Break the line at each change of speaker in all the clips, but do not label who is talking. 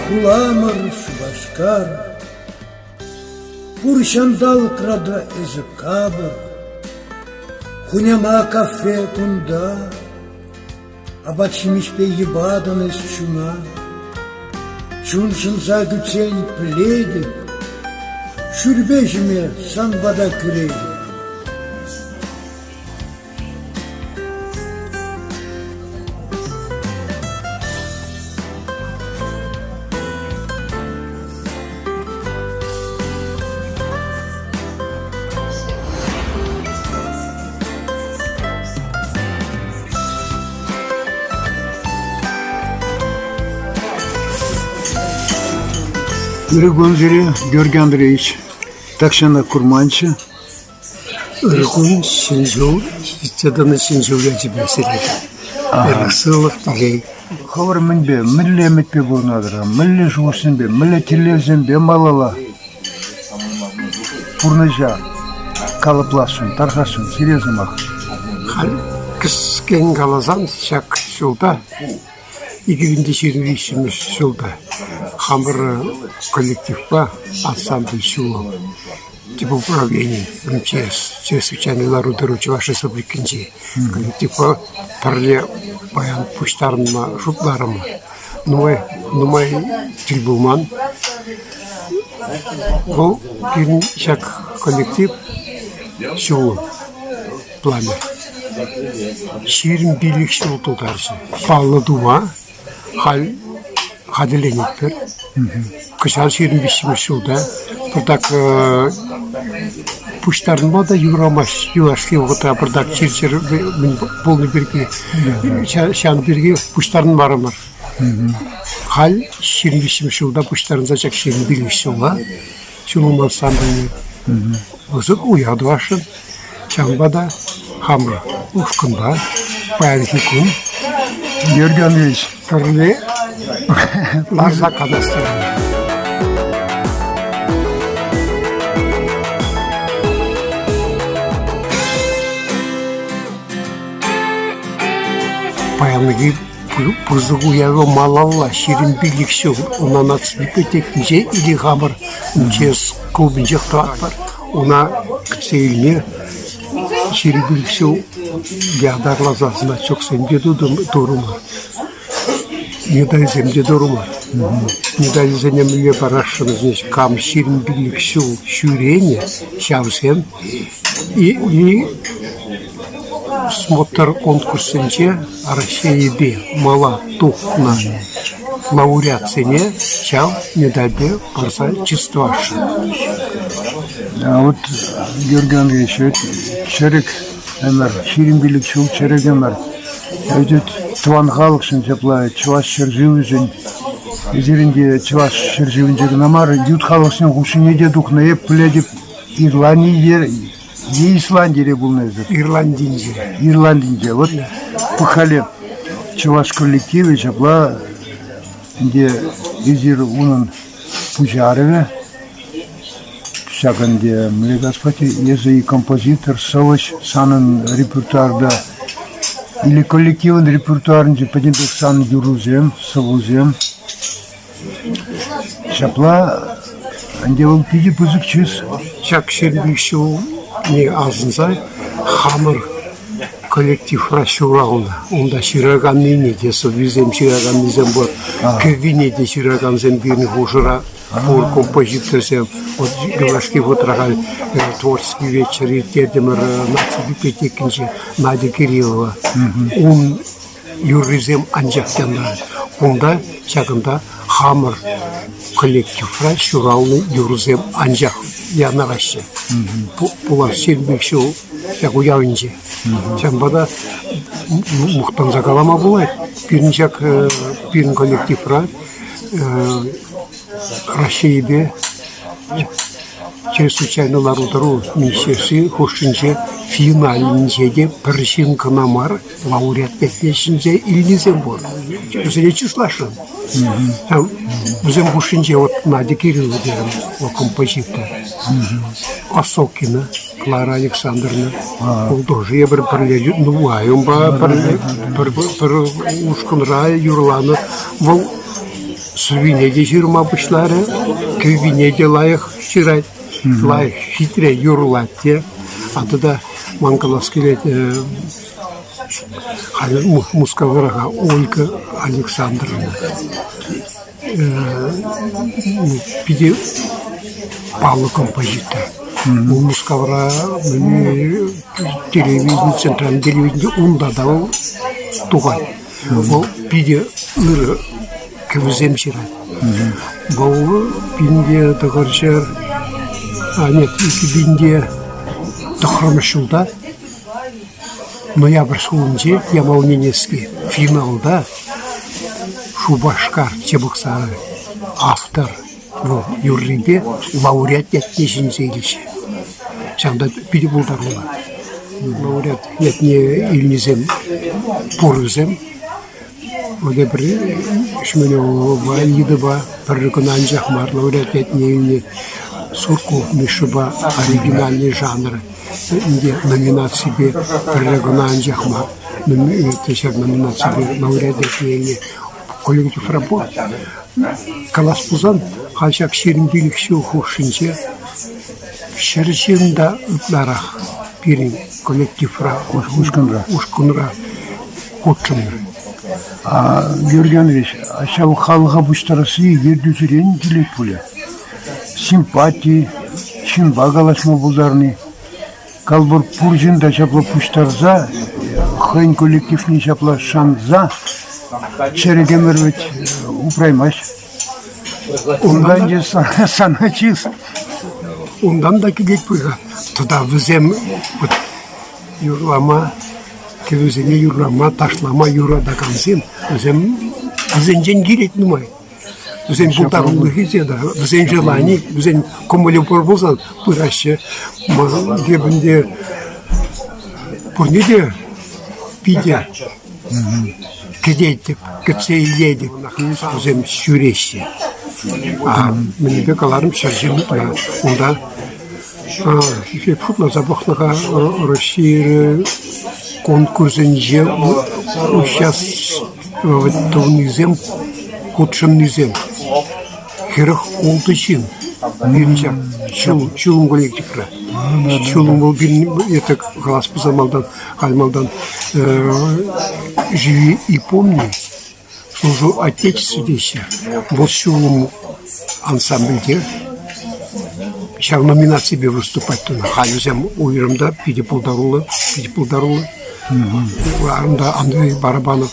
хуламӑр Шупашкар, Пур ҫанталӑкра та эсӗ капӑр. Хуняма кафе кунта, Апат-ҫимӗҫпе йӑпатӑн эс чуна. Чун шӑнса кӳтсен пӗлетӗп, Шӳрпе ҫиме сан пата кӗретӗп.
Ырӑ кун сире, Георгий Андреевич. Тахҫанах курманччӗ.
Ырӑ кун, Ҫӗн ҫул, ҫитсе тӑнӑ Ҫӗн ҫул ячӗпе сире. Ырлӑх, сывлӑх, телей.
Хӑвӑр мӗнпе, мӗнле ӗмӗтпе пурӑнатӑр-ха, мӗнле шухӑшсемпе, мӗнле тӗллевсемпе малалла пурнӑҫа калӑпласшӑн, тархасшӑн, сире сӑмах.
Халь кӗскен каласан ҫак ҫулта 2023 ҫулта хамӑр коллективпа ансамбль ҫулӑм тӗп управлени МЧС, чрезвычайный лару-тӑру Чӑваш Республикинчи коллективпа пӗрле паян пуҫтарӑнма шутларӑмӑр. Нумай, нумай тӗл пулман. Вӑл пирӗн ҫак коллектив ҫул пламя 25 ҫул тултарчӗ. Паллӑ тума халь хатӗрленетпӗр. Кӑҫал 23-мӗш ҫулта пӑртак пуҫтарӑнма та юрамасть юлашки вӑхӑтра пӑртак чир-чӗр пулнӑ пирки ҫавӑн пирки пуҫтарӑнмарӑмӑр. Халь 23-мӗш ҫулта пуҫтарӑнса ҫак 25 ҫула ҫулӑм ансамбльне пысӑк уяв тӑвасшӑн. Ҫавӑнпа та хамӑр ушкӑнпа паянхи кун
Георгий Андреевич
пӗрле ларса канас терӗм. Паянхи пысӑк уява малалла 25 ҫул ӑна наци библиотекинче или хамӑр МЧС клубӗнчех тӑватпӑр. Ӑна кӗтсе илме 25 ҫул ятарласа значоксем те турӑмӑр, медальсем те турӑмӑр. Медальсене мӗнле парасшӑн, значит, кам 25 ҫул ҫӳренӗ, ҫавсем и смотр-конкурссенче Раҫҫейӗпе мала тухнӑ лауреатсене ҫав медальпе парса чысласшӑн.
А вот, Георгий Андреевич, ведь чӗрӗк ӗмӗр, 25 ҫул чӗрӗк ӗмӗр. Ведь тӑван халӑхшӑн ҫапла Чӑваш ҫӗршывӗшӗн эсир ӗнтӗ Чӑваш ҫӗршывӗнче кӑна мар, ют халӑхсен хушшине те тухнӑ. Эп пӗлетӗп, Ирландие Е Исландире пулнӑ эсӗ?
Ирландинче.
Ирландинче. Вот халӗ чӑваш коллективӗ ҫапла ӗнтӗ эсир унӑн пуҫарӑвӗ ҫак ӗнтӗ мӗнле калас эсӗ и композитор, сӑвӑҫ санӑн репертуарта или коллективӑн репертуарӗнче пӗтӗмпех сан юррусем, сӑввусем. Ҫапла ӗнтӗ вӑл питӗ пысӑк чыс.
Ҫак ҫӗрпӳ ҫулне асӑнса хамӑр коллективра ҫуралнӑ. Унта ҫыраканнине те сӑввисем ҫыраканнисем пур, кӗввине те ҫыракансем пирӗн хушӑра пур композиторсем. Вот юлашки вӑхӑтра халь творческий вечер ирттертӗмӗр наци библиотекинче Надя Кириллова. Ун юррисем анчах янӑрать. Кунта ҫакӑнта хамӑр коллективра ҫуралнӑ юрӑсем анчах янӑраҫҫӗ. Пулас 25 ҫул ҫак уявӗнче. Ҫавӑнпа та мухтанса калама пулать. Пирӗн ҫак пирӗн коллективра Раҫҫейпе чрезвычайлӑ лару-тӑру министерстви хушшинче финалӗнче те пӗр ҫын кӑна мар лауреат пекне ҫӗнсе илнисем пур. Вӗсене чысласшӑн. Вӗсем хушшинче вот Надя Кириллова терӗм, вӑл композитор. Осокина Клара Александровна. Вӑл тоже эпир пӗрле нумай унпа пӗрле пӗр, пӗр ушкӑнра юрланӑ. Вӑл. Сӑввине те ҫырма пуҫларӗ, кӗввине те лайӑх ҫырать, лайӑх хитре юрлать те. А тата ман калас килет, халӗ Мускавра Ольга Александровна питӗ паллӑ композитор. Мускавра телевидени, центральный телевидени унта та вӑл тухать. Вӑл питӗ ырӑ кӗвӗсем ҫырать. Вӑл 1900, а нет, 2009 ҫулта ноябрь хулинче Ямал-Ненецки финалта Шупашкар Чебоксары автор вӑл юррипе лауреат ятне ҫӗнсе илчӗ. Ҫавӑнта питӗ пултаруллӑ. Лауреат ятне илнисем пур вӗсем. Вӑл тепӗр Шмелевӑпа, Лидӑпа пӗр кӑна анчах мар лауреат ятне илнӗ Сурков Мишӑпа оригинальный жанр ӗнтӗ номинаципе пӗрре кӑна анчах мар ҫак номинаципе лауреат ятне илнӗ коллективра пур. Калас пулсан, халь ҫак 25 ҫул хушшинче 100 ҫын та ытларах пирӗн коллективра,
ушкӑнра,
ушкӑнра хутшӑннӑ.
Георгий Андреевич, ҫав халӑха пуҫтарасси ертӳҫӗрен килет пулӗ. Симпати, ҫынпа калаҫма пултарни. Калпӑр пур ҫын та ҫапла пуҫтарса, хӑйӗн коллективне ҫапла шанса чӗрӗк ӗмӗр вӗт упраймасть. Унта ӗнтӗ сана чыс.
Унтан та килет пуль-ха. Тата вӗсем вот юрлама, кӗвӗсене юрлама, ташлама юратакансем, вӗсем вӗсенчен килет нумай. Вӗсен пултарулӑхӗ те, вӗсен желани, вӗсен кӑмӑлӗ пур пулсан пыраҫҫӗ. Эп ӗнтӗ пурне те питӗ кӗтетӗп, кӗтсе илетӗп. Вӗсем ҫӳреҫҫӗ. А мӗнпе каларӑм, 120 ытла. Унта эп шутласа пӑхнӑ-ха, Раҫҫейре конкурсӗнче участвовать тунисем, хутшӑннисем 46 ҫын пирӗн ҫак ҫулӑм коллективра. Ҫулӑм вӑл пирӗн это калас пулсан малтан, халь малтан «Живи и помни», «Служу Отечеству» теҫҫӗ. Вӑл ҫулӑм ансамбльте ҫав номинаципе выступать тунӑ. Халь вӗсем уйрӑм та питӗ пултаруллӑ, питӗ пултаруллӑ. Унта Андрей Барабанов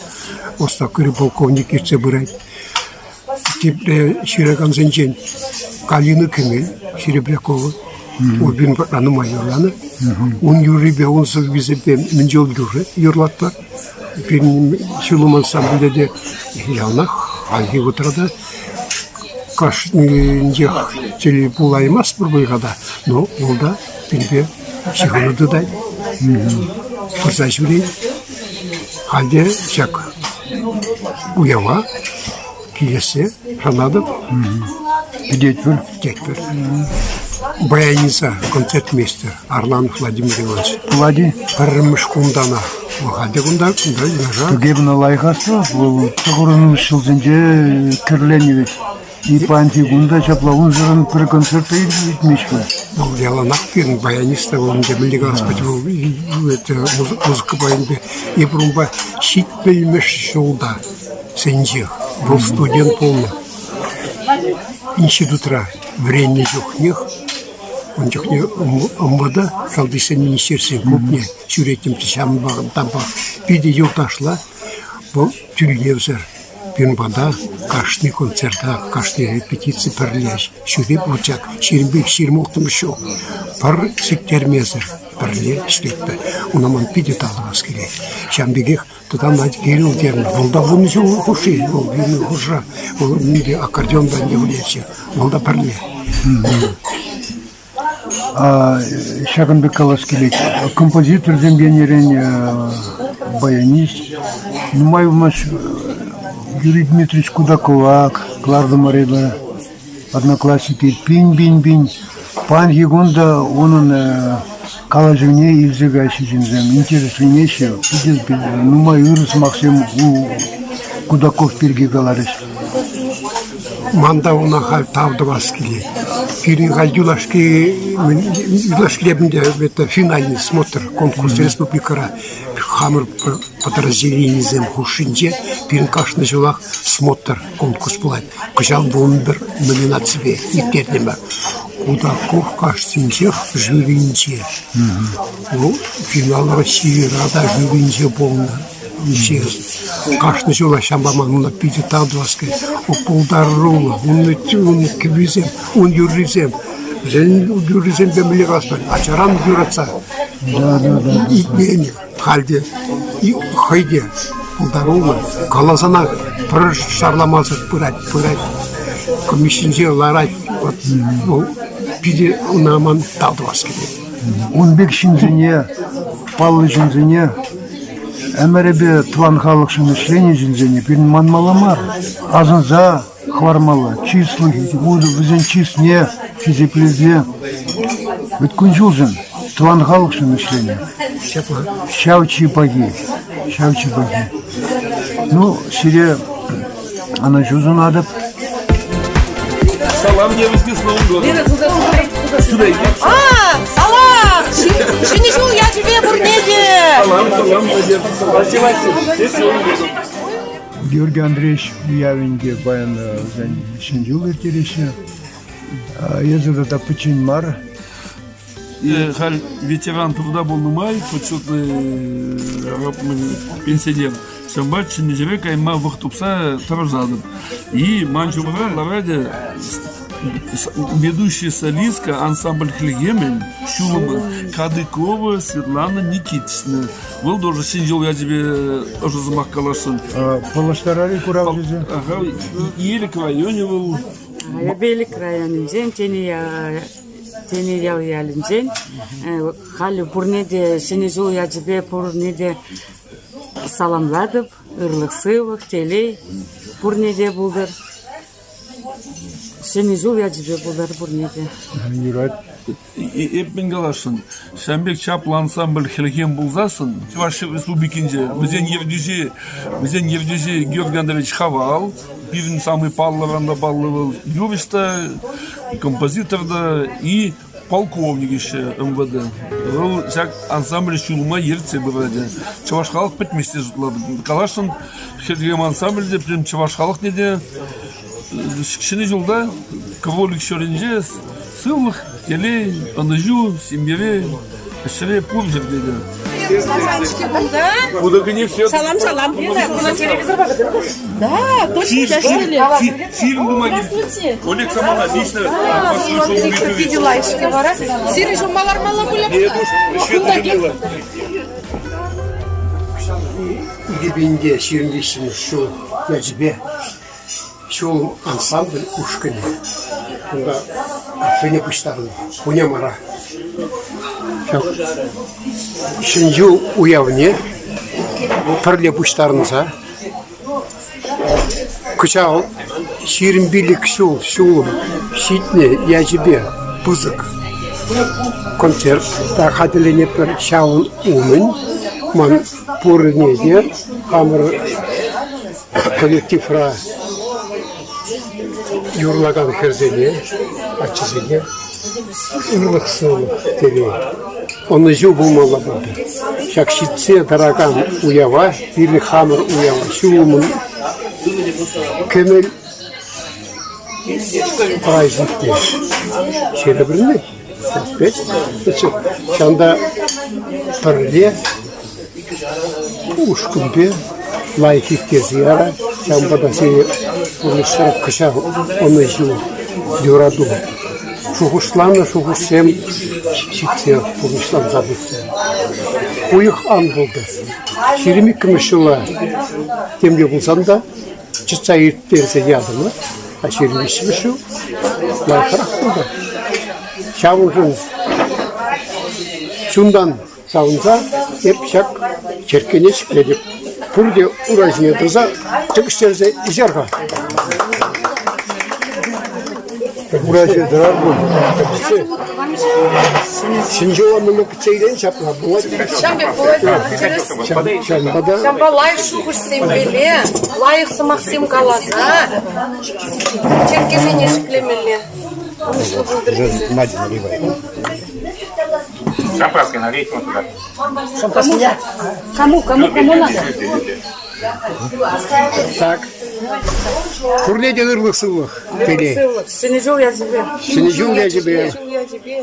отставкӑри полковник ертсе пырать. Тепре ҫыракансенчен Калина Кӗмел Серебрякова. Упин патна нумай юрланӑ. Ун юррипе, ун сӑввисемпе мӗн чул юрӑ юрлатпӑр. Пирӗн ҫулӑм ансамбльте те яланах хальхи вӑхӑтра та кашнинчех тӗл пулаймастпӑр пуль-ха та, но вӑл та пирӗнпе ҫыхӑну тытать, пырса ҫӳрет. Халь те ҫак уява килессе шанатӑп.
Кӗтетпӗр.
Кӗтетпӗр. Баяница концертмейстер Арланов Владимир Иванович.
Влади?
Пӗрремӗш кунтанах. Халь те кунта, кунта юнашар.
Тукебна лайӑх астӑвап. Вӑл тӑхӑрӑн ҫулсенче кӗрленӗ вӗт. И паянхи кун та ҫапла унсӑрӑн пӗр концерт та иртмест пуль.
Вӑл яланах пирӗн баянист та вӑл ӗнтӗ мӗнле калас пулать, вӑл музыка пайӗнче эпир унпа ҫитмӗлмӗш ҫулта сенчех вӑл студент пулнӑ. Институтра вӗреннӗ чухнех ун чухне МВД Шалти ӗҫсен министерствин клубне ҫӳреттӗмччӗ, ҫавӑнпа питӗ юлташла вӑл тӳлевсӗр пирӗн пата кашни концерта, кашни репетици пӗрле ҫӳреп вӑл ҫак 25-26 ҫул пӗр сиктермесӗр пӗрле ӗҫлетпӗр. Уна ман питӗ тав тӑвас килет. Ҫавӑн пекех тата Надя Кирилл терӗмӗр. Вӑл та 10 ҫул хушши, вӑл пирӗн хушӑра, вӑл аккордеонпа ӗнтӗ вылятчӗ. Вӑл та пӗрле.
Ҫакӑн пек калас килет. Композиторсем енӗрен баянист. Нумай пулмасть Юрий Дмитриевич Кудакова кӑлартӑмӑр эпӗ. Одноклассники пин-пин-пин. Паянхи кун та унӑн калаҫӑвне илсе каяҫҫӗ ҫынсем, интересленеҫҫӗ. Питӗ нумай ырӑ сӑмахсем Кудаков пирки каларӗҫ.
Ман та уна халь тав тӑвас килет. Пирӗн халь юлашки юлашки это финальный смотр конкурс республикӑра хамӑр подразделенисем хушшинче пирӗн кашни ҫулах смотр конкурс пулать. Кӑҫал 11 номинаципе ирттертӗмӗр. Кудаков кашнинчех жюринче. Ну, финал Российӑра та жюринче пулнӑ. Кашни ҫула ҫампа ман питӗ тав тӑвас килет. Пултаруллӑ, ун кӗввисем, ун юррисем. Вӗсен юррисемпе мӗнле калас ачаран юратса итленӗ. Халь те хӑй те пултаруллӑ. Каласанах пӗр шарламасӑр пырать, пырать. Комиссинче ларать. Вот, питӗ ӑна ман тав тӑвас килет.
Ун пек ҫынсене, паллӑ ҫынсене ӗмӗрӗпе тӑван халӑхшӑн ӗҫленӗ ҫынсене пирӗн манмалла мар, асӑнса хӑвармалла. Чыслӑ вӗсен чысне хисеплесе вӗт кун-ҫулшӑн, тӑван халӑхшӑн ӗҫленӗ. Ҫав чи пахи, ҫав чи пахи. Ну, сире ӑнӑҫу сунатӑп.
Салам, девочки, с Новым годом!
А, салам! Ҫӗнӗ ҫул ячӗпе пурне те!
Салам, салам, Надежда. Спасибо, все с Новым годом!
Георгий Андреевич уявӗнче паян вӗсен Ҫӗн ҫул ирттереҫҫӗ. Эсӗ тата пӗччен мар.
Халь ветеран труда пулнӑ май, почетный пенсионер, ҫавӑнпа чӗннӗ кайма вӑхӑт тупса тӑрӑшатӑп. И ман ҫумра ларать ведущая солистка ансамбль Хлегемӗн ҫулӑмӗ Кадыкова Светлана Никитична. Вӑл тоже ҫӗн ҫул ячӗпе ӑшӑ сӑмах каласшӑн.
Паллаштарар-и куравҫӑсем?
Ага, Елӗк районӗ вӑл.
Элӗк районӗнчен, Тенеял ялӗнчен. Халӗ пурне те Ҫӗнӗ ҫул ячӗпе пурне те саламлатӑп. Ырлӑх-сывлӑх, телей пурне те пултӑр. Ҫӗнӗ ҫул ячӗпе пултӑр пурне те.
Юрать.
Эп мӗн каласшӑн, ҫавӑн пек чаплӑ ансамбль хӗлхем пулсассӑн Чӑваш Республикинче вӗсен ертӳҫи, вӗсен ертӳҫи Георгий Андреевич Хавал, пирӗн самый паллӑран та паллӑ вӑл юрӑҫ та, композитор та и полковник еще МВД. Вӑл ҫак ансамбль ҫулӑма ертсе пырать. Чӑваш халӑх пӗтмест те шутлатӑп. Каласшӑн, Хӗлхем ансамбль те пӗтӗм чӑваш халӑхне те ҫӗнӗ ҫулта Кролик ҫӑрӗнче сывлӑх, телей, ӑнӑҫу, ҫемьере, ӗҫре пур ҫӗрте те.
Салам, салам. Да, точно дождели.
Фильм тума килнӗ. Олег Самана лично
Какие дела вара? Сирӗн ҫумма лармалла пулӗ
Кунта кил.
Икӗ 2023 ҫул ячӗпе ҫул ансамбль ушкӑнӗ кунта кафене пуҫтарӑннӑ. Хунямара. Ҫак Ҫӗн ҫул уявне пӗрле пуҫтарӑнса Кӑҫал 25 ҫул ҫулӑм ҫитнӗ ячӗпе пысӑк концерт та хатӗрленетпӗр. Ҫавӑн умӗн ман пурне те хамӑр коллективра юрлакан хӗрсене, каччӑсене ырлӑх-сывлӑх телей, ӑнӑҫу пулмалла пултӑр. Ҫак ҫитсе тӑракан уява, пирӗн хамӑр уява, ҫулӑмӑн кӗмӗл праҫникне ҫирӗпленет. Ҫавӑнта пӗрле ушкӑнпе лайӑх ирттерсе ярать. Ҫавӑнпа та сире пурнӑҫра кӑҫал ӑнӑҫу, юрату, шухӑшланӑ шухӑшсем ҫитсе пурнӑҫланса пычӗ. Уйӑх ан пултӑр. 22-мӗш ҫула темле пулсан та чӑтса ирттерсе ятӑмӑр, а 23-мӗш ҫул лайӑхрах пултӑр. Ҫавӑншӑн чунтан Савӑнса эп ҫак черккене ҫӗклетӗп. Пурте ура ҫине тӑрса тӗкӗштерсе ӗҫер-ха.
Ура ҫине тӑрар пуль.
Ҫӗнӗ ҫула мӗнле кӗтсе илен ҫапла пулать.
Ҫав пек пулать, тӗрӗс.
Ҫавӑнпа та
Ҫавӑнпа лайӑх шухӑшсемпеле, лайӑх сӑмахсем каласа черккесене ҫӗклемелле. Ӑнӑҫлӑ пултӑр тесе.
Шампанское налейте вот туда.
Кому, кому, кому надо?
Так. Пурне те ырлӑх-сывлӑх, телей.
Ҫӗнӗ ҫул ячӗпе.
Ҫӗнӗ ҫул ячӗпе.
Ҫул ячӗпе.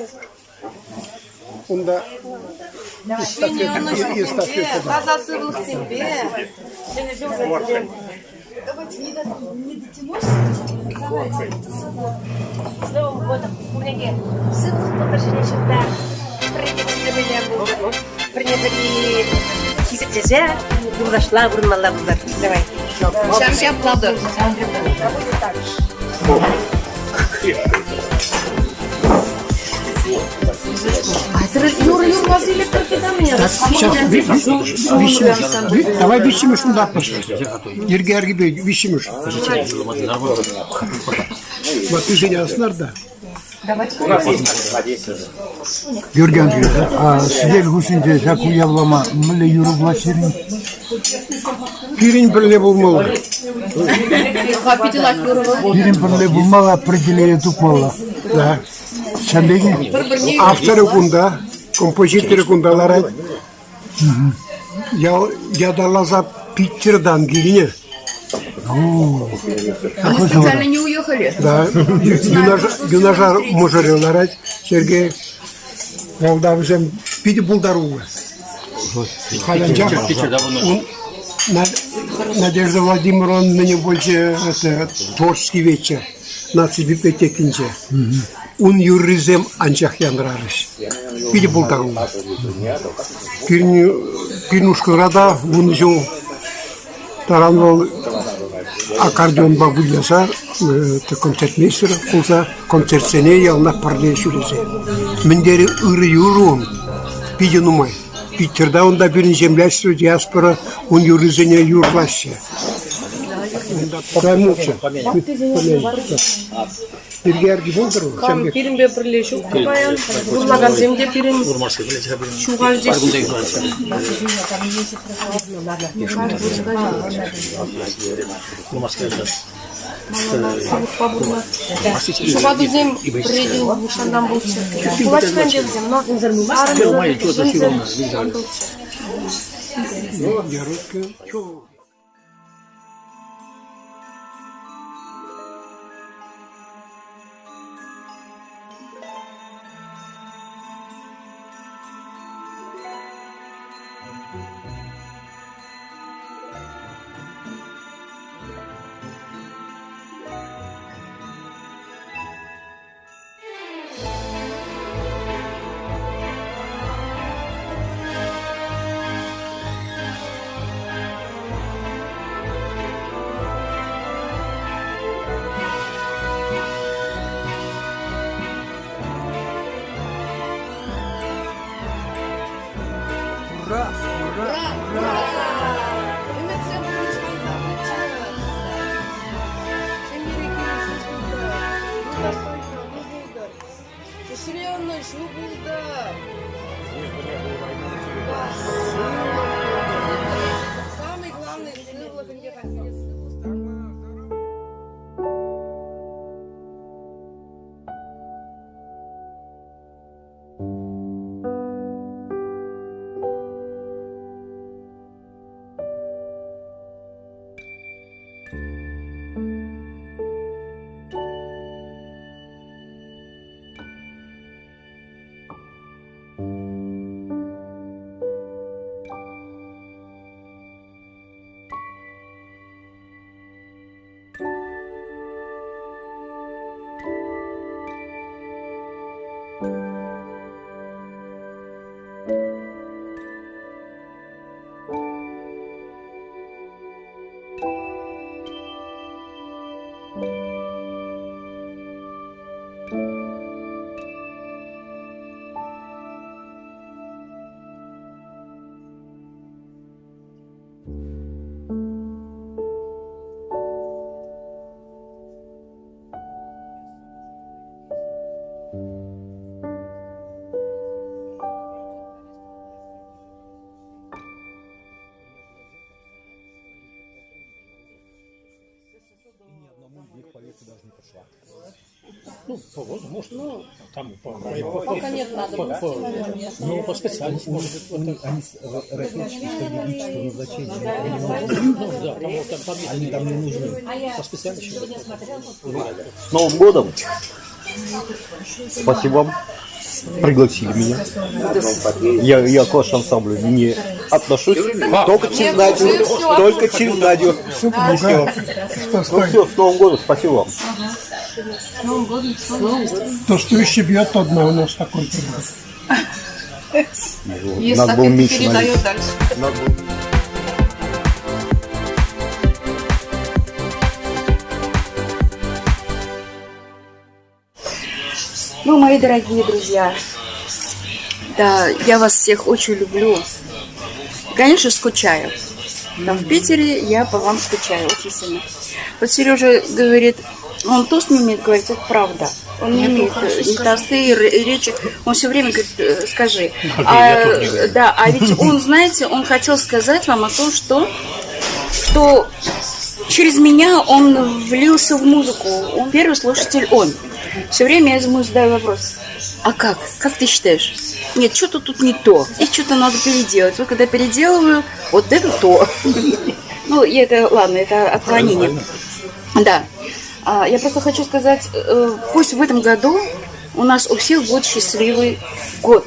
Унта
Ҫӗнӗ ӑнӑҫусемпе, таса сывлӑхсемпе.
Ҫӗнӗ ҫул ячӗпе.
С Новым годом! Пурне те сывлӑх пултӑр ҫӗнӗ ҫулта. Пӗрне пӗрне пултӑр. Пӗрне пӗри хисеплесе юлташла пурӑнмалла пултӑр. Давай.
Ҫав ҫапла-тӑр. Айтӑр юрӑ юрласа илетпӗр
Давай виҫҫӗмӗш унтатпӑр. Йӗрке аркипе виҫҫӗмӗш. Ваттисене аснар та.
Георгий Андреевич, а сӗтел хушшинче ҫак уявлама мӗнле юрӑ пулать сирӗн?
Пирӗн пӗрле пулмалла.
Пирӗн пӗрле пулмалла, пӗр телее тупмалла.
Да.
Ҫавӑн пек-и?
Авторӗ кунта, композиторӗ кунта ларать. Ял ятарласа Питертан килнӗ.
Они специально не уехали.
Да, юнашар мӑшӑрӗ ларать Сергей. Ялта вӗсем питӗ пултаруллӑ. Халь анчах Надежда Владимировна мӗне пулчӗ это творческий вечер наци библиотекинче. Ун юррисем анчах янрарӗҫ. Питӗ пултаруллӑ. Пирӗн ушкӑнра та 10 ҫул таран вӑл аккордеонпа выляса концертмейстер пулса концертсене яланах пӗрле ҫӳресе. Мӗн тери ырӑ юрӑ ун, питӗ нумай. Питерта унта пирӗн землячество диаспора ун юррисене юрлаҫҫӗ. Промолча. Пирки арки пултӑр.
Кам пирӗнпе пӗрле ҫук паян, юрлакансем те пирӗн ҫухалчӗҫ. Ҫухатусем пӗрре те нихҫантан пулччӑр. Пулаҫҫӗ ӗнтӗ вӗсем, но арӑмсӑр, ан пулччӑр.
Ура! Ура! Ура!
Ӗмӗтсем пурнӑҫланса пыччӑр. Ҫемьере килӗшӳ пултӑр, юлташлӑх пултӑр. Ӗҫре ӑнӑҫу пултӑр. Самый главный сывлӑх ӗнтӗ хальхине сывлӑх.
Ну, по возрасту, может, ну, там по, по, пока нет надобности, по, наверное. Ну, по специальности, может быть. Вот так.
Они разведчики стратегического назначения.
Ну, да, там, там, там,
Они там не нужны.
По специальности.
С Новым годом! Спасибо вам. Пригласили меня. Я, я к вашему ансамблю не отношусь. Только через Надю. Только через Надю. Все. Ну все, с Новым годом. Спасибо вам.
С Новым годом, с Новым годом.
То, что еще бьет одна у нас такой прибор.
Надо было меньше налить.
дальше.
Надо было...
Ну, мои дорогие друзья, да, я вас всех очень люблю. Конечно, скучаю. Там в Питере я по вам скучаю очень сильно. Вот Сережа говорит, он тост не умеет говорить, это правда. Он не умеет ни тосты, и речи. Он все время говорит, скажи. А, да, а ведь он, знаете, он хотел сказать вам о том, что, что через меня он влился в музыку. Он первый слушатель он. Все время я ему задаю вопрос. А как? Как ты считаешь? Нет, что-то тут не то. И что-то надо переделать. Вот когда переделываю, вот это то. Ну, и это, ладно, это отклонение. Да. Я просто хочу сказать, пусть в этом году у нас у всех будет счастливый год.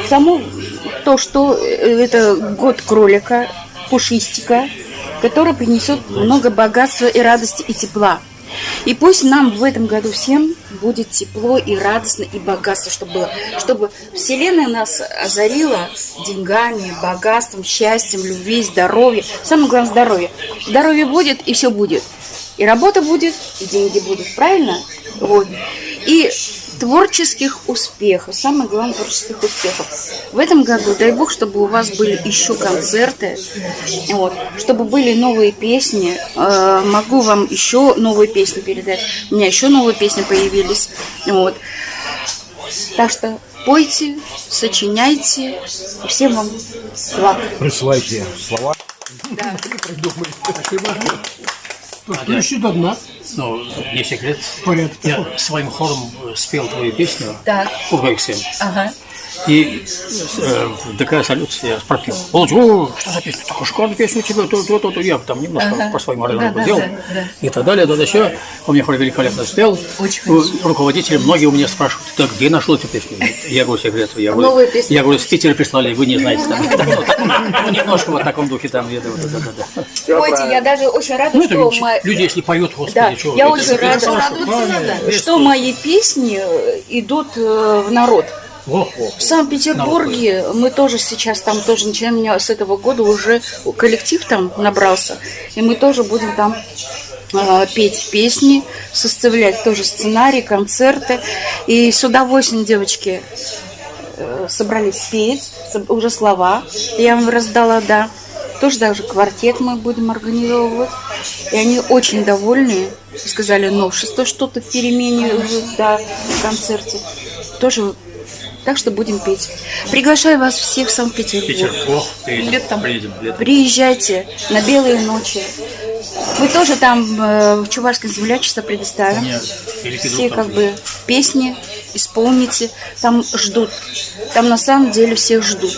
Само то, что это год кролика, пушистика, который принесет много богатства и радости и тепла. И пусть нам в этом году всем будет тепло и радостно, и богатство, чтобы было. Чтобы Вселенная нас озарила деньгами, богатством, счастьем, любви, здоровьем. Самое главное – здоровье. Здоровье будет, и все будет. И работа будет, и деньги будут, правильно? Вот. И творческих успехов, самое главное, творческих успехов. В этом году, дай бог, чтобы у вас были еще концерты, вот, чтобы были новые песни. Могу вам еще новые песни передать. У меня еще новые песни появились. Вот. Так что пойте, сочиняйте. Всем вам благ.
Присылайте слова.
Да.
Спасибо. Еще одна.
Ну, не секрет.
Порядке.
Я своим хором спел твою песню.
Так.
Кургайксем.
Ага.
И в ДК «Салют» я спросил, Володь, о, что за песня? Такая шикарная песня у тебя, то, то, то, то. Я там немножко
Ага.
по своему аранжировку
Да, да,
делал.
да, да.
И так далее, да, да, все. Он мне хор великолепно спел.
Очень
Ну, Руководители, многие у меня спрашивают, да где нашел эту песню? Я говорю, секрет. Я говорю,
Новая песня.
я говорю, с Питера прислали, вы не знаете. Там. Ну, немножко вот в таком духе там. Да, да, да, да.
Пойте, я даже очень рада,
Ну, это
что
люди,
мои...
люди, если поют, господи,
Да,
чего
я
это
очень
же
рада,
хорошо.
что мои песни идут в народ.
Во, во.
В Санкт-Петербурге мы тоже сейчас там тоже начинаем, у меня с этого года уже коллектив там набрался, и мы тоже будем там петь песни, составлять тоже сценарий, концерты. И с удовольствием девочки собрались петь, уже слова я вам раздала, да. Тоже даже квартет мы будем организовывать. И они очень довольны. Сказали новшество что-то в перемене, да, в концерте. Тоже так что будем петь. Приглашаю вас всех в Санкт-Петербург.
Питер, ох, приедем,
Летом.
приедем, летом.
Приезжайте на белые ночи. Мы тоже там в Чувашском землячество предоставим.
Нет, великий
Все
друг там
как бы песни исполните. Там ждут. Там на самом деле всех ждут.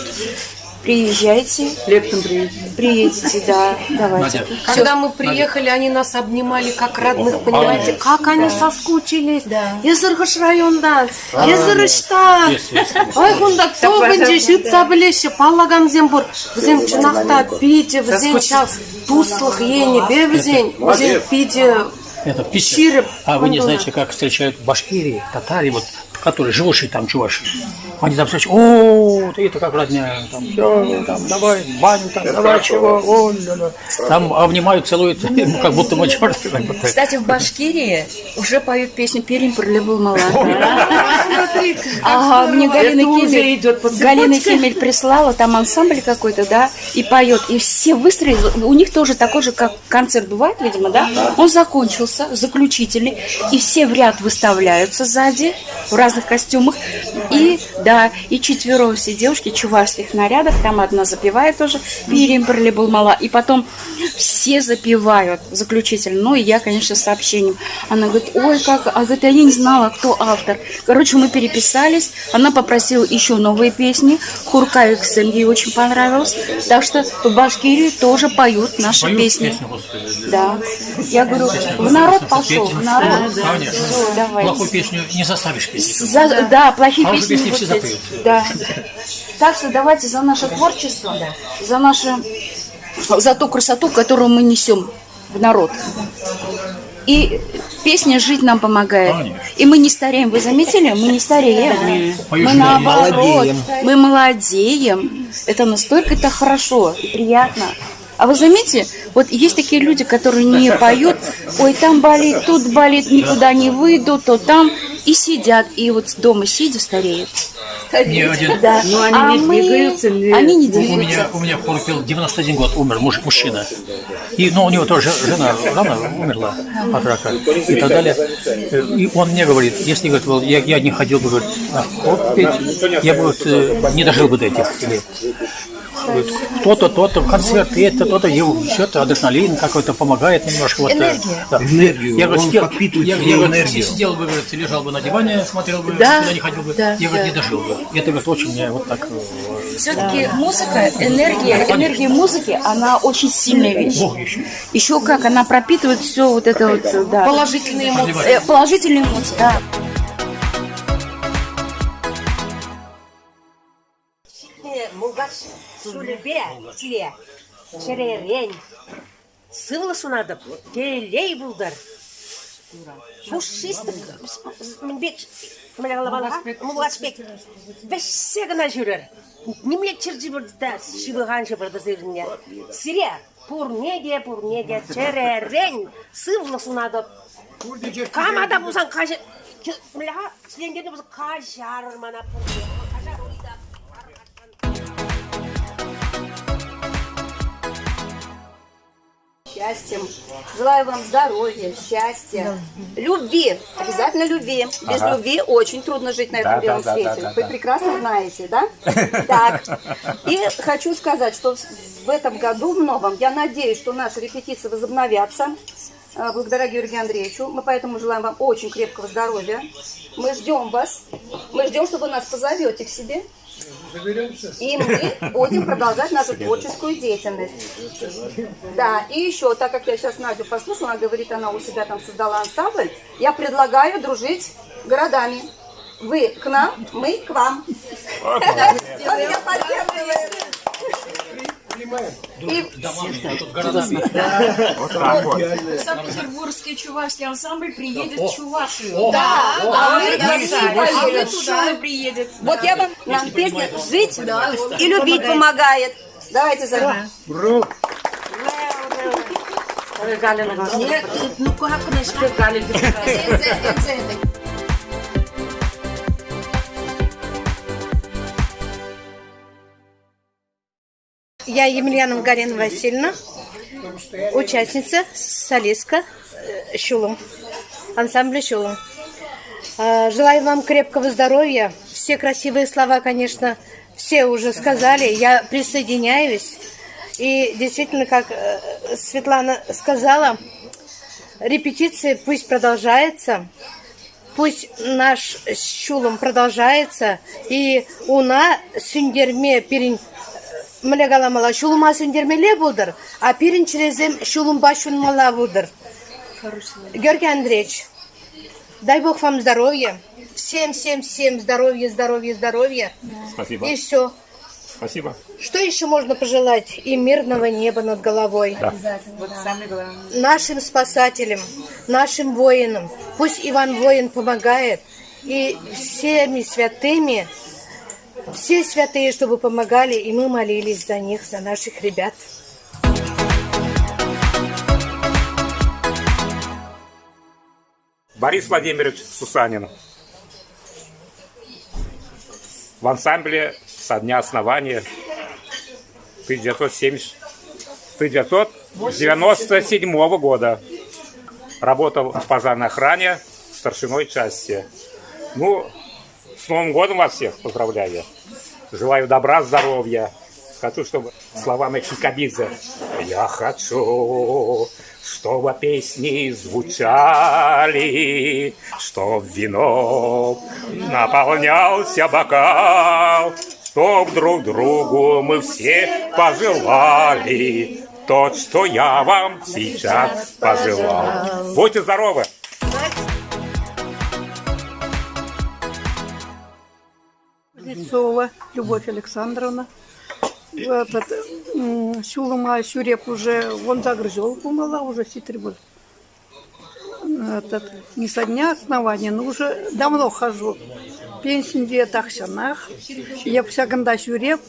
Приезжайте.
Летом приедем.
Приедете, да. Давайте.
Надя.
Всё.
Когда мы приехали, они нас обнимали как родных, понимаете? Как они соскучились. Эсир хӑш районтан, эсир ӑҫта.
Есть, есть.
Ой, кунта тупӑнчӗҫ, ҫыртса пӗлеҫҫӗ, паллакансем пур. Вӗсем чӑнах та питӗ, вӗсен ҫав туслӑх енӗпе вӗсен, вӗсен питӗ
Это Питер.
Ҫирӗп.
А вы не знаете, как встречают в Башкирии, татари, вот, которые живущие там чуваши. Они там встречают, о, ты это как родня, там, всё, там, давай, баню, там, давай, чего, о, ля-ля. Там обнимают, целуют, как будто мы черты. как будто.
Кстати, в Башкирии уже поют песню «Пермь пролил мала». Ага, мне Галина
Это уже
Кемель,
идет по
Галина
цепочке.
Кемель прислала, там ансамбль какой-то, да, и поет. И все выстроились, у них тоже такой же, как концерт бывает, видимо, да? Он закончился, заключительный, и все в ряд выставляются сзади, в разные разных костюмах. И, да, и четвером все девушки в чувашских нарядах, там одна запевает тоже, Пирим был мала, и потом все запевают заключительно. Ну, и я, конечно, с сообщением. Она говорит, ой, как, а говорит, я не знала, кто автор. Короче, мы переписались, она попросила еще новые песни, Хуркавиксен ей очень понравилось. Так что в Башкирии тоже поют наши
Поют
песни.
песню, господи.
Да. Я говорю, в народ пошел, в народ.
Конечно.
Все, давайте.
Плохую песню не заставишь петь.
За- да, плохие
Хорошие
песни,
песни
не
все
будут
запоют.
петь. Да. Так что давайте за наше творчество, за наше, за ту красоту, которую мы несем в народ. И песня «Жить» нам помогает. И мы не стареем. Вы заметили? Мы не стареем.
Поешь,
Мы наоборот.
Молодеем.
Мы молодеем. Это настолько это хорошо и приятно. А вы заметите, вот есть такие люди, которые не поют, ой, там болит, тут болит, никуда не выйду, то там, и сидят, и вот дома сидя стареют.
Не один.
Да.
Но они
а
не
мы...
двигаются, не-
Они не
У
двигаются.
меня, у меня в хор пел 91 год, умер муж, мужчина. И, ну, у него тоже жена рано умерла от рака и так далее. И он мне говорит, если говорит, вот я, я не ходил бы говорит, на хор петь, я бы говорит, не дожил бы до этих лет. Говорит, То-то, то-то, концерт, это, то-то, его все-то адреналин какой-то помогает немножко. Вот,
Энергия.
Да.
Энергию.
Я, говорит,
Он
сидел,
подпитывает
я,
свою
я, говорит,
энергию.
сидел бы, говорит, лежал бы на диване, смотрел бы,
Да,
никуда не ходил бы,
да,
я, говорит,
да.
не дожил бы. Это, говорит, очень мне вот так...
Все-таки музыка, энергия, энергия музыки, она очень сильная вещь.
Бог еще.
Еще как она пропитывает все вот это вот, да.
Положительные эмоции.
Положительные эмоции, да.
Мулкач ҫулӗпе сире чӗререн сывлӑх сунатӑп, телей пултӑр. Пушистых мӗн пек мулкач пек вӗҫсе кӑна ҫӳрӗр. Нимле чир-чӗр та ҫывӑхан ҫывӑртӑр сирӗнне. Сире пурне те, пурне те чӗререн сывлӑх сунатӑп. Кама та пулсан каҫ... Члентернӗ пулсан каҫарӑр мана пурне. Каҫару ыйтап.
Счастьем. Желаю вам здоровья, счастья, любви. Обязательно любви. Без
Ага.
любви очень трудно жить на этом
Да,
белом
да, да,
свете.
да, да,
Вы
да.
прекрасно знаете, да? Так. И хочу сказать, что в этом году, в новом, я надеюсь, что наши репетиции возобновятся благодаря Георгию Андреевичу. Мы поэтому желаем вам очень крепкого здоровья. Мы ждем вас. Мы ждем, что вы нас позовете к себе. И мы будем продолжать нашу творческую деятельность. Да, и еще, так как я сейчас Надю послушала, она говорит, она у себя там создала ансамбль, я предлагаю дружить городами. Вы к нам, мы к вам. Кто меня поддерживает? И
Тут городами.
Вот так вот.
Санкт-Петербургский чувашский ансамбль приедет
О.
в Чувашию.
О.
Да,
О.
а мы
Мы
туда, а мы
туда.
туда приедет.
Вот я вам, нам песня «Жить и любить помогает». Давайте за...
Ура!
Ну как
Я Емельянова Галина Васильевна, участница, солистка «Ҫулӑм», ансамбля «Ҫулӑм». Желаю вам крепкого здоровья. Все красивые слова, конечно, все уже сказали. Я присоединяюсь. И действительно, как Светлана сказала, репетиции пусть продолжается. Пусть наш Ҫулӑм продолжается. И ӑна сӳнтерме пирӗн мӗнле каламалла, ҫулӑма сӳнтермелле пултӑр, а пирӗн чӗресем ҫулӑмпа ҫунмалла пултӑр. Георгий Андреевич, дай Бог вам здоровья. Всем, всем, всем здоровья, здоровья, здоровья.
Спасибо.
И все.
Спасибо.
Что еще можно пожелать? И мирного неба над головой.
Да.
Вот самое главное.
Нашим спасателям, нашим воинам. Пусть Иван Воин помогает. И всеми святыми, все святые, чтобы помогали, и мы молились за них, за наших ребят.
Борис Владимирович Сусанин. В ансамбле со дня основания 1970, 1997 года. Работал в пожарной охране старшиной части. Ну, С Новым годом вас всех поздравляю. Желаю добра, здоровья. Хочу, чтобы слова Кикабидзе «Я хочу, чтобы песни звучали, чтоб вино наполнялся бокал, чтоб друг другу мы все пожелали то, что я вам сейчас пожелал. Будьте здоровы!
Кузнецова Любовь Александровна. Этот, ҫулӑма ҫӳреп уже 18 ҫул пулмалла, уже ҫитрӗ пуль. Этот, не со дня основания, но уже давно хожу. Пенсинче тахҫанах. Эп ҫакӑнта ҫӳреп.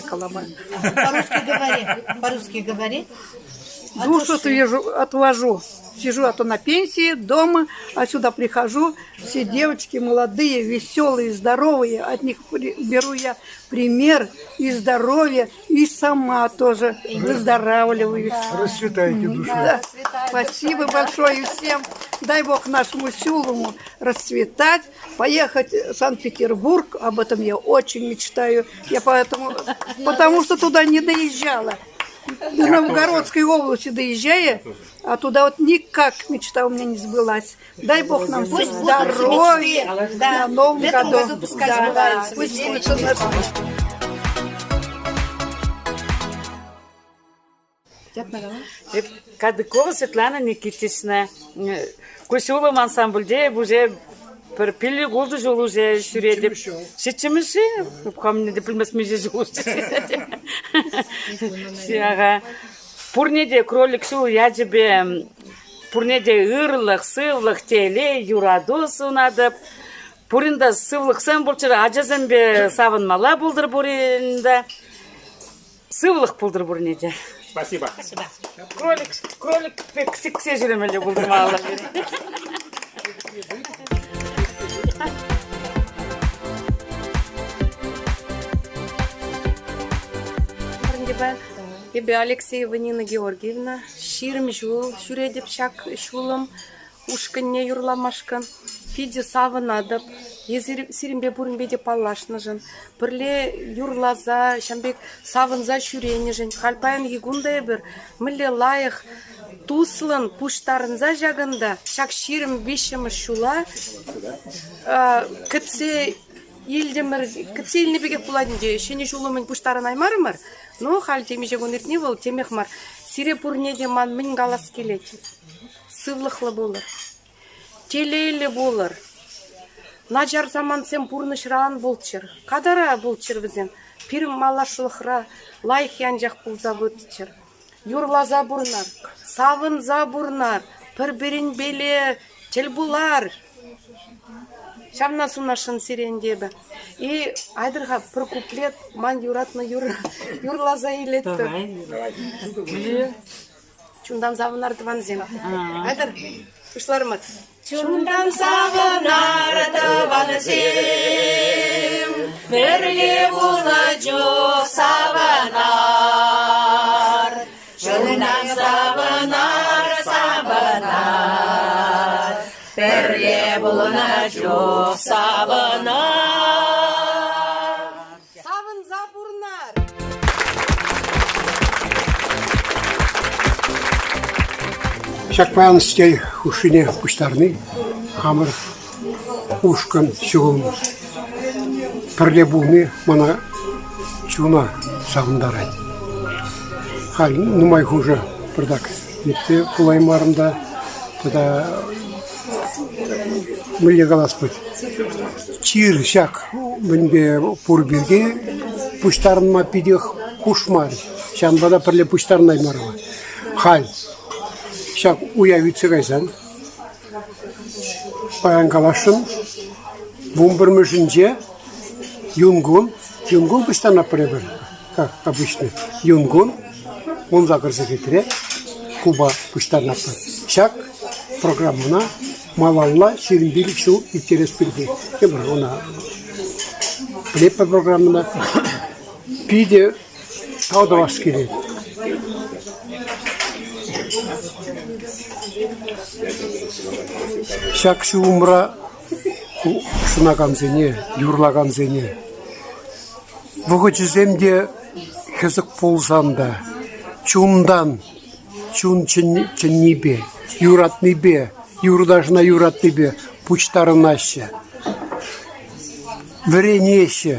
Калама.
По-русски говори. По-русски говори.
Душу отвяжу, отвожу. Сижу, а то на пенсии, дома, а сюда прихожу. Все девочки молодые, веселые, здоровые. От них беру я пример и здоровье, и сама тоже выздоравливаюсь.
Расцветаете душой.
Да. Спасибо большое всем. Дай Бог нашему Сюлому расцветать, поехать в Санкт-Петербург. Об этом я очень мечтаю. Я поэтому, потому что туда не доезжала. До Новгородской области доезжая, а туда вот никак мечта у меня не сбылась. Дай Бог нам всем
Пусть будут
здоровья
мечты. Да.
на Новом
В этом
году.
году пускай
Да.
сбываются
Пусть
все
сбудутся
мечты.
наши
Кадыкова Светлана Никитична ку ҫулӑм ансамбльте уже пӗр пилӗк-ултӑ ҫул уже ҫӳретӗп. Ҫиччӗмӗш-ши? Хам те пӗлмест миҫе ҫул. Ага. Пурне те кролик ҫул ячӗпе пурне те ырлӑх, сывлӑх, телей, юрату сунатӑп. Пурин та сывлӑхсем пулччӑр, ачасемпе савӑнмалла пултӑр пурин та. Сывлӑх пултӑр пурне те.
Спасибо.
Спасибо.
Кролик, кролик пек сиксе ҫӳремелле пултӑр
Эпӗ Алексеева Нина Георгиевна. 20 ҫул ҫӳретӗп ҫак ҫулӑм ушкӑнне юрламашкӑн. Питӗ савӑнатӑп эсир сирӗнпе пуринпе те паллашнӑшӑн, пӗрле юрласа ҫавӑн пек савӑнса ҫӳренӗшӗн. Халь паянхи кун та эпир мӗнле лайӑх туслӑн пуҫтарӑнса ҫакӑнта ҫак 23-мӗш ҫула кӗтсе илтӗмӗр, кӗтсе илнӗ пекех пулать ӗнтӗ. Ҫӗнӗ ҫул умӗн пуҫтарӑнаймарӑмӑр, но халь темиҫе кун иртни вӑл темех мар. Сире пурне те ман мӗн калас килет? Сывлӑхлӑ пулӑр, телейлӗ пулӑр. Начар самантсем пурнӑҫра ан пулччӑр, катара пулччӑр вӗсем. Пирӗн малашлӑхра лайӑх анчах пулса пыччӑр. Юрласа пурӑнар, савӑнса пурӑнар, пӗр-пӗринпеле тӗл пулар. Ҫавна сунасшӑн сире ӗнтӗ эпӗ. И айтӑр-ха пӗр куплет ман юратнӑ юрӑ юрласа илетпӗр. Чунтан савӑнар тӑвансем. Айтӑр, пуҫларӑмӑр. Чунтан савӑнар тӑвансем, пӗрле пулнӑ чух савӑнар. Чунтан савӑнар, савӑнар, пӗрле пулнӑ чух савӑнар. Савӑнса пурӑнар!
Ҫак паян сӗтел хушшине пуҫтарни хамӑр ушкӑн ҫулӑм пӗрле пулни мана чуна савӑнтарать. Халь нумай хушӑ пӑртак иртсе пулаймарӑм та тата мӗнле калас пулать, чир ҫак мӗнпе пур пирки пуҫтарӑнма питех хушмарӗҫ. Ҫавӑнпа та пӗрле пуҫтарӑнаймарӑмӑр. Халь ҫак уяв иртсе кайсан паян каласшӑн, 11-мӗшӗнче юнкун, юнкун пуҫтарӑнатпӑр эпир, как обычно, юнкун 18 сехетре клуба пуҫтарӑнатпӑр. Ҫак программӑна малалла 25 ҫул ирттерес пирки эпир ӑна пӗлетпӗр программӑна. Питӗ тав тӑвас килет. Ҫак ҫулӑмра. Хутшӑнакансене, юрлакансене. Вӑхӑчӗсем те хӗсӗк пулсан та чунтан, чун чӗннипе, юратнипе, юрташна юратнипе пуҫтарӑнаҫҫӗ, вӗренеҫҫӗ.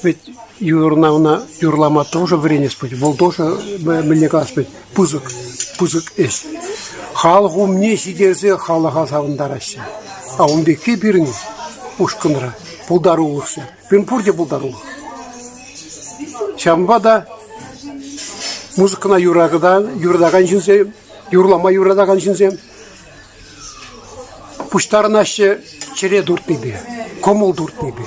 Вӗт юрна ӑна юрлама тоже вӗренес пулать, вӑл тоже мӗнле калас пулать, пысӑк, пысӑк ӗҫ. Халӑх умне ҫитерсе халӑха савӑнтараҫҫӗ. А ун пекки пирӗн ушкӑнра пултарулӑхсем. Пирӗн пурте пултарулӑх. Ҫавӑнпа та музыкӑна юратакан ҫынсем, юрлама юратакан ҫынсем пуҫтарӑнаҫҫӗ чӗре туртнипе, кӑмӑл туртнипе.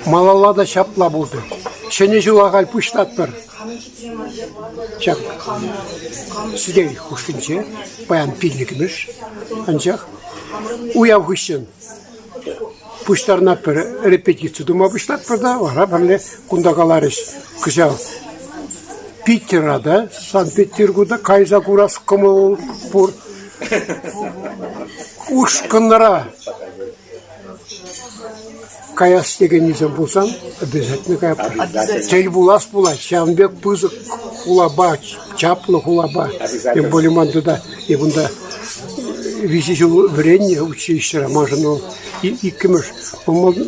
Малалла та ҫапла пултӑр. Ҫӗнӗ ҫула халь пуҫлатпӑр. Ҫак сӗтел хушшинче паян пиллӗкмӗш, анчах уяв хыҫҫӑн пуҫтарӑнатпӑр, репетици тума пуҫлатпӑр та вара пӗрле кунта каларӗҫ кӑҫал Питера та, Санкт-Петербурга кайса курас кӑмӑл пур. Ушкӑнра каяс текеннисем пулсан обязательно каятпӑр. Тӗл пулас пулать. Ҫавӑн пек пысӑк хулапа, чаплӑ хулапа. Тем более ман тата эп унта виҫӗ ҫул вӗреннӗ училищӗре. Маншӑн вӑл иккӗмӗш.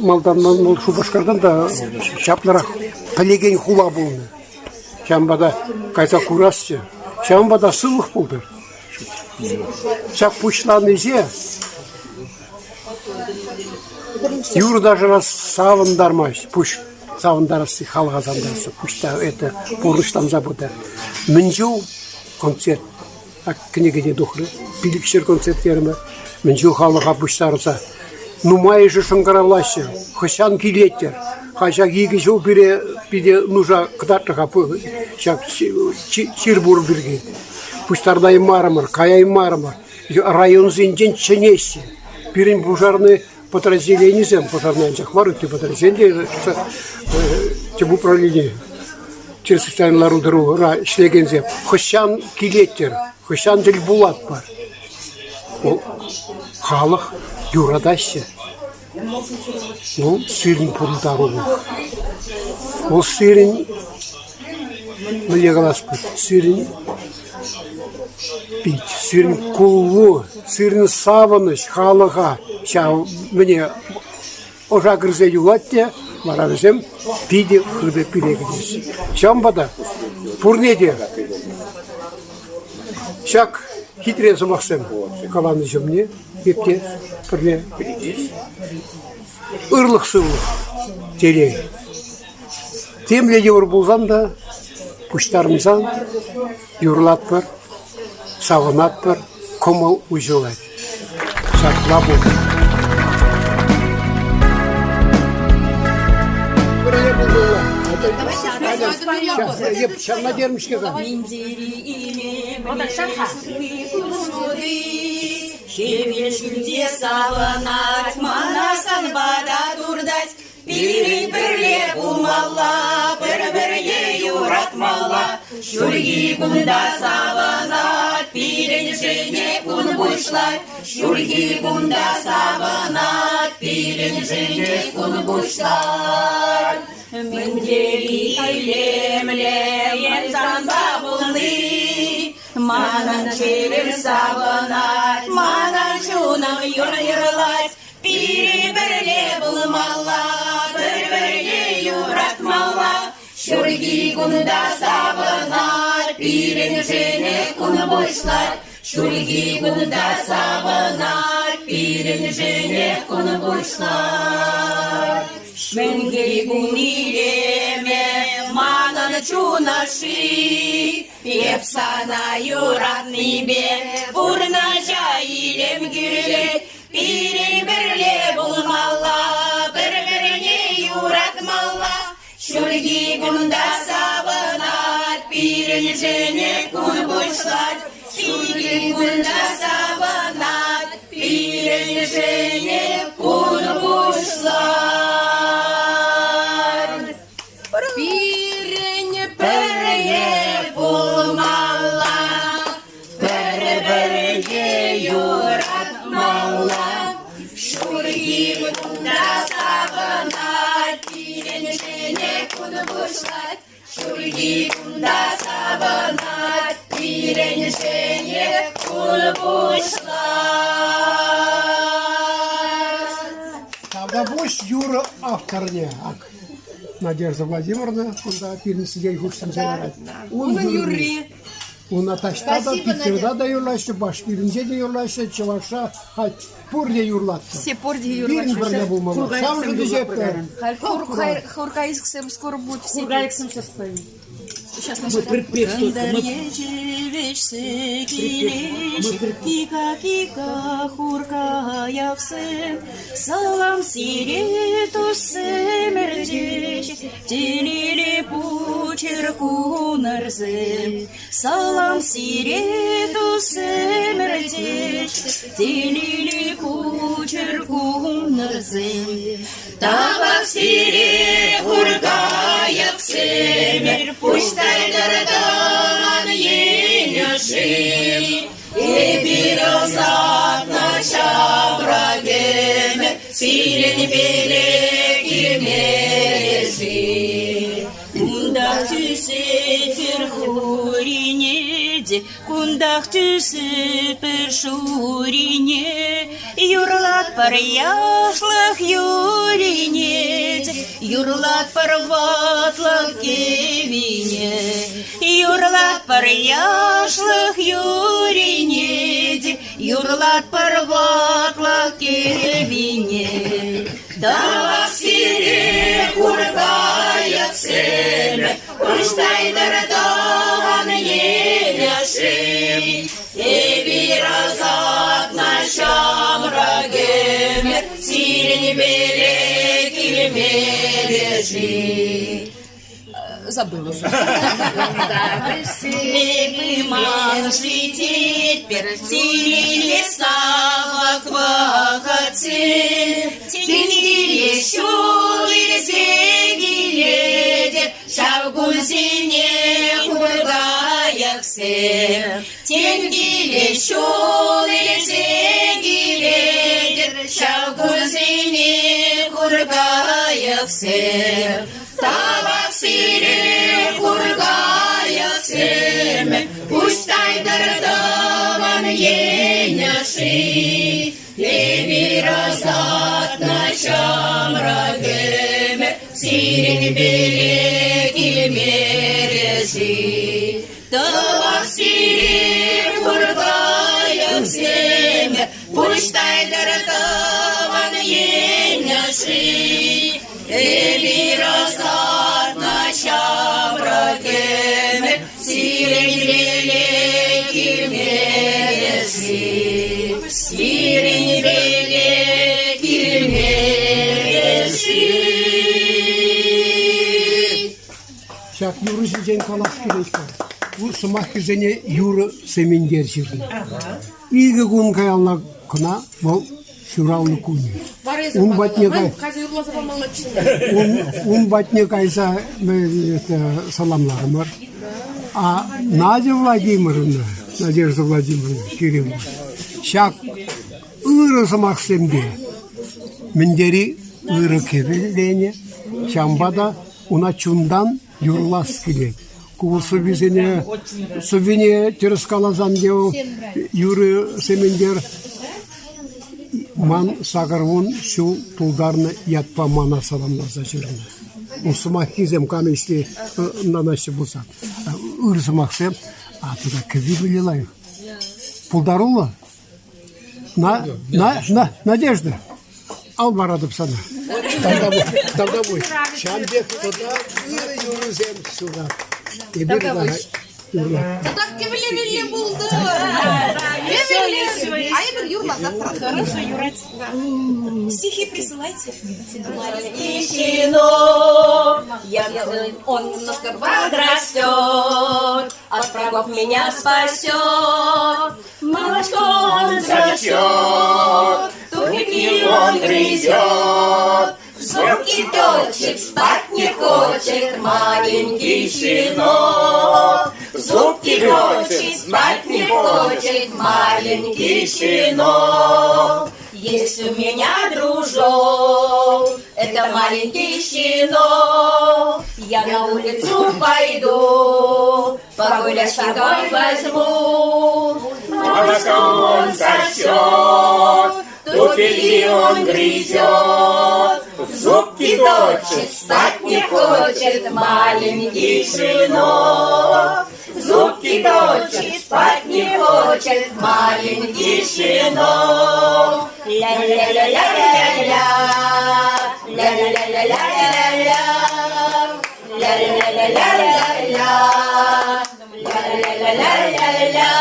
Малтан вӑл Шупашкартан та чаплӑрах пӗлекен хула пулнӑ. Ҫавӑнпа та кайса курасчӗ. Ҫавӑнпа та сывлӑх пултӑр. Ҫак пуҫланӑҫе юрӑ-ташӑра савӑнтармасть, пуҫ савӑнтарасси, халӑха савӑнтарасси пуҫ та это пурнӑҫланса пытӑр. Мӗн чул концерт ак кӗнекене тухрӗ, пилӗкҫӗр концерт терӗмӗр. Мӗн чул халӑха пуҫтарса нумайӑшӗ шӑнкӑравлаҫҫӗ, хӑҫан килеттӗр? Халь ҫак икӗ ҫул пире питӗ нуша кӑтартрӗ-ха ҫак чир пур пирки. Пуҫтарнаймарӑмӑр, каяймарӑмӑр. Районсенчен чӗнеҫҫӗ. Пирӗн пушарный подразделенисем, пушарный анчах мар, ытти подразделени тӗп управлени чрезвычайный лару-тӑрура ӗҫлекенсем хӑҫан килеттӗр, хӑҫан тӗл пулатпӑр? Халӑх юратаҫҫӗ. Вӑл сирӗн пултарулӑх. Вӑл сирӗн, мӗнле калас пулать, сирӗн пит, сирӗн куллу, сирӗн савӑнӑҫ халӑха ҫав мӗне ӑша кӗрсе юлать те вара вӗсем питӗ хытӑ пире кӗтеҫҫӗ. Ҫавӑнпа та пурне те ҫак хитре сӑмахсем каланӑ ҫумне эп те пӗрле ырлӑх-сывлӑх, телей. Темле йывӑр пулсан та пуҫтарӑнсан юрлатпӑр, савӑнатпӑр, кӑмӑл уҫӑлать. Ҫапла пултӑр. Пӗрле пулмалла. Ҫавна терӗм-ҫке-ха.
Хӗвел ҫӳлте савӑнать, мана санпа та туртать. Пирӗн пӗрле пулмалла, пӗр-пӗрне юратмалла. Ҫурхи кунта савӑнать, пирӗншӗне кун пуҫлать. Ҫурхи кунта савӑнать, пирӗншӗне кун пуҫлать. Мӗн тери илемлӗ эп санпа пулни, Манӑн чӗрем савӑнать, манӑн чунӑм юр юрлать. Пире пӗрле пулмалла, пӗр-пӗрне юратмалла. Ҫурхи кунта савӑнать, пирӗншӗнех кун пуҫлать. Ҫурхи кунта савӑнать, пирӗншӗнех кун пуҫлать. Ҫурхи кун илемӗ манӑн чун ӑшши, Эп сана юратнипе пурнӑҫа илем кӳрет. Пирӗн пӗрле пулмалла, пӗр-пӗрне юратмалла. Ҫурхи кунта савӑнать, пирӗншӗнех кун пуҫлать. Ҫурхи кунта савӑнать, пирӗншӗнех кун пуҫлать. Пирӗн пӗрле пулмалла, пӗр-пӗрне юратмалла. Ҫурхи кунта. кун пуҫлать, ҫурхи кунта савӑнать, пирӗн ҫӗнӗ кун пуҫлать.
Тавтапуҫ юрӑ авторне ак. Надежда Владимировна кунта пирӗн сӗтел хушшинче ларать.
Унӑн юрри.
Уна таҫта та, Питерта та юрлаҫҫӗ, Башкиринче те юрлаҫҫӗ, Чӑвашра халь пурте юрлатпӑр.
Все пурте
Пирӗн
юрлаҫҫӗ.
пӗрле пулмалла. Ҫавӑншӑн ӗҫетпӗр.
Хуркайӑксем скоро будут все.
Хуркайӑксем сейчас поют.
Сейчас
Мы припев только. Мы
Кика-кика, хуркайӑксем, Салам сире, туссем, ӗрчеҫ, Телейлӗ пулчӑр кунӑрсем. Салам сире, туссем, ӗрчеҫ, Телейлӗ пулчӑр кунӑрсем. Тавах сире, хуркайӑксем, Пуҫ тайтӑр тӑван енӗшӗн. Эпир ӑсатнӑ ҫамрӑк ӗмӗр Сирӗн пире килмерӗ-ши? Кунтах тӳсетпӗр хурине те, Кунтах тӳсетпӗр шурине, Юрлатпӑр яшлӑх юррине те, Юрлатпӑр ватлӑх кӗввине. Юрлатпӑр яшлӑх юррине те, Юрлатпӑр ватлӑх кӗввине. Тавах сире, хуркайӑксем, Пуҫ тайтӑр тӑван енӗшӗн. Эпир ӑсатнӑ ҫамрӑк ӗмӗр Сирӗнпеле килмерӗ-ши?
Забыла уже.
Пыман-ши теперь леса вӑхӑтсем, Тинкере ҫул илсе килетӗп, Ҫав кунсене хуркайӑксем. Тинкере ҫул илсе килетӗп, Ҫав кунсене хуркайӑксем. Тавах сире, хуркайӑксем, Пуҫ тайтӑр тӑван енӗши. Эпир ӑсатнӑ ҫамрӑк ӗмӗр Сирӗнпеле килмерӗ-ши? Тавах сире, хуркайӑксем, Пуҫ тайтӑр тӑван енӗши. Эпир ӑсатнӑ ҫамрӑк ӗмӗр Сирӗнпеле килмерӗ-ши? Сирӗнпеле килмерӗ-ши?
Ҫак юрӑ ҫинчен калас килет-ха. Ку сӑмаххисене юрӑ Сементер ҫырнӑ. Икӗ кун каялла кӑна вӑл ҫуралнӑ кунӗ. Ун патне ун патне кайса саламларӑмӑр. А Надя Владимировна, Надежда Владимировна Кирилловна, ҫак ырӑ сӑмахсемпе мӗн тери ырӑ кӗвӗленӗ, ҫавӑнпа та уна чунтан юрлас килет. Ку сӑввисене сӑввине тӗрӗс каласан те Юрий Сементер ман 80 ҫул тултарнӑ ятпа мана саламласа ҫырнӑ. Ун сӑмаххисем кам ӗҫли ӑнланаҫҫӗ пулсан. Ыр сӑмахсем, а тата кӗвви мӗнле лайӑх. Пултаруллӑ. На, на, на, Надежда, ал паратӑп сана. Тавтапуҫ. Ҫавӑн пек тата ырӑ юрӑсем ҫурат. Эпир вара юрлатпӑр.
Татах кӗвӗлемелле пултӑр. А эпир юрласа Хорошо, юрать.
Стихи присылайте. Щенок, я, он немножко подрастет, от врагов меня спасет. Молочко он сосет, туфельки он грызет, Зубки точит, спать не хочет маленький щенок. Зубки точит, спать не хочет маленький щенок. Есть у меня дружок, это маленький щенок. Я на улицу пойду, погулять с собой возьму.
Молоко он сосет, туфельки он грызет, зубки точит, спать не хочет маленький щенок. Зубки точит, спать не хочет маленький щенок. Ля-ля-ля-ля-ля-ля, ля-ля-ля-ля-ля-ля, ля-ля-ля-ля-ля-ля, ля-ля-ля-ля-ля.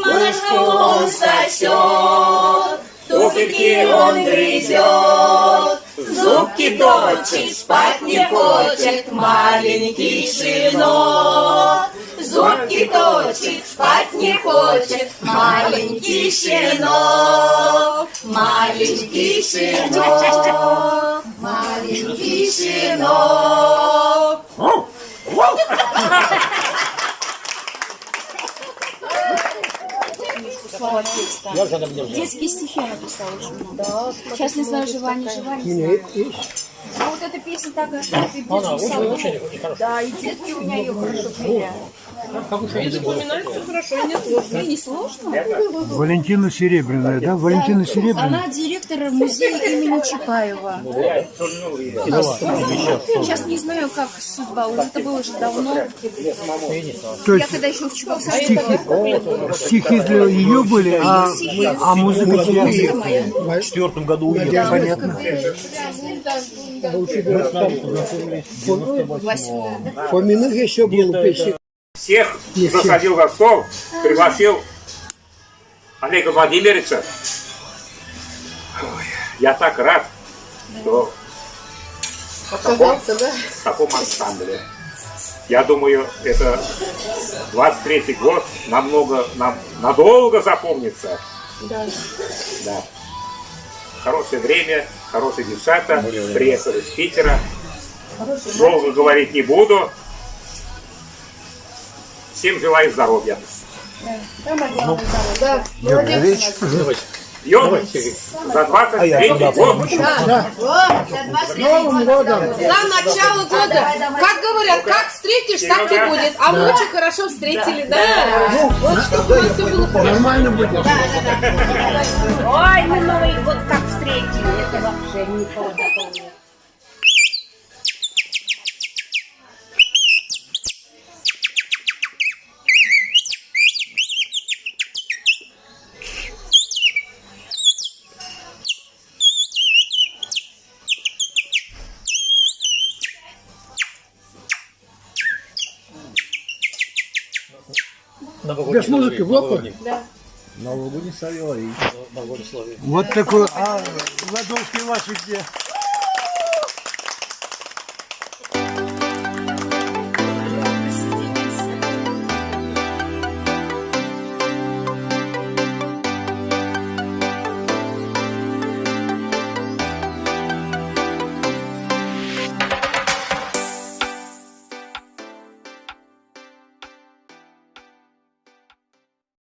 Малышку он сосет, туфельки он грызет, зубки точит, спать не хочет маленький щенок. Зубки точит, спать не хочет маленький щенок. Маленький щенок, маленький щенок.
Слова текста. Детские стихи она писала очень много. Сейчас не знаю, жива, не жива, не знаю. А вот эта песня так и осталась, и в
Она
детском
очень,
саду.
очень, очень хорошая.
Да, и детки у меня ее хорошо пели.
И запоминать все хорошо, и не сложно.
И не сложно?
Валентина Серебряная, да? Валентина Серебряная.
Она директор музея имени Чапаева. У нас сейчас не знаю, как судьба, уже это было уже давно.
То
Я
есть
когда еще в Чапаевске
стихи, стихи для ее были, а музыка
Музыка моя.
В четвертом году уехал.
Понятно.
Фоминых еще был песни.
Всех засадил за стол, пригласил Олега Владимировича. Ой, я так рад, что
Оказался, да?
в таком ансамбле. Я думаю, это 23-й год намного, нам надолго запомнится.
Да.
Да. Хорошее время, хорошие девчата, приехали с Питера. Долго говорить не буду. Всем желаю здоровья.
Самое главное, да.
Георгий Андреевич.
Пьем за 23 год.
Да.
С Новым годом!
За начало года. Как говорят, как встретишь, так и будет. А мы очень хорошо встретили, да? Вот чтобы у нас все было хорошо.
Нормально будет.
Ой, мы Новый год как встретили, это вообще не помню.
Без музыки, в лоб?
Да.
Новогодний соловей.
Вот такой. А ладошки ваши где?